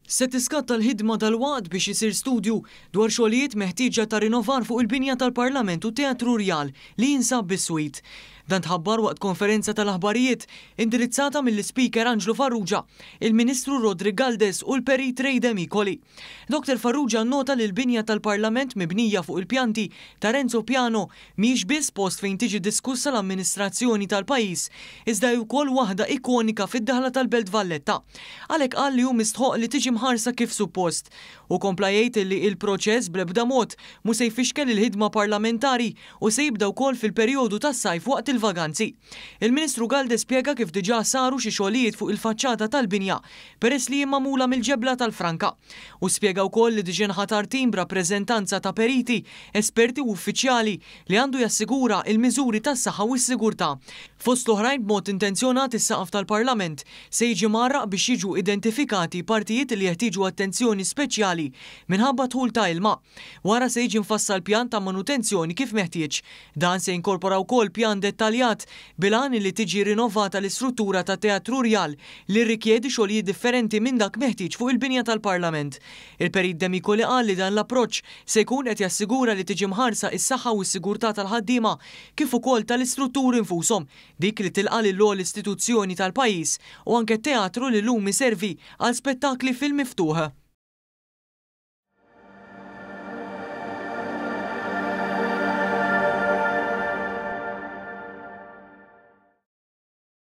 Se tiskatta l-ħidma dalwaqt biex isir studju dwar xogħlijiet meħtieġa ta' rinnovar fuq il-binja tal-Parlament u Teatru Rjal li jinsab biswit. Dan tħabbar waqt konferenza tal-aħbarijiet indirizzata mill-Ispeaker Anġlu Farrugia, il-Ministru Roderick Galdes u l-Perit Ray Demicoli. Dr Farrugia nnota li l-binja tal-Parlament mibnija fuq il-pjanti ta' Renzo Piano mhijiex biss post fejn tiġi diskussa l-amministrazzjoni tal-pajjiż, iżda hi wkoll waħda ikonika fid-daħla tal-Belt Valletta. Għalhekk qal li hu mistħoqq li tiġi mħarsa kif suppost. Hu kompla jgħid li il-proċess bl-ebda mod mhu se jfixkel il-ħidma parlamentari u se jibda wkoll fil-perjodu tas-sajf waqt il-vaganzi. Il-Ministru Galdes spjega kif diġà saru xi xogħlijiet fuq il-faċċata tal-binja peress li hi magħmula mill-ġebla tal-franka. Hu spjega wkoll li diġà nħatar tim b'rappreżentanza ta' periti, esperti u uffiċjali li għandu jassigura il-miżuri tas-saħħa u s-sigurtà. Fost l-oħrajn b'mod intenzjonat is-saqaf tal-Parlament se jiġi mgħarraq biex jiġu identifikati partijiet li jeħtieġu attenzjoni speċjali minħabba dħul ta' ilma. Wara se jiġi mfassal pjan ta' manutenzjoni kif meħtieġ. Dan se jinkorpora wkoll pjan dettaljat bil-għan li tiġi rinnovata l-istruttura tat-Teatru Rjal li rrikjedi xogħlijiet differenti minn dak meħtieġ fuq il-binja tal-Parlament. Il-Perit Demicoli qal li dan l-approċċ se jkun qed jassigura li tiġi mħarsa is-saħħa u s-sigurtà tal-ħaddiema kif ukoll tal-istrutturi nfushom, dik li tilqa' lill-ogħla istituzzjoni tal-pajjiż u anke t-teatru li llum iservi għal spettakli fil-miftuħ.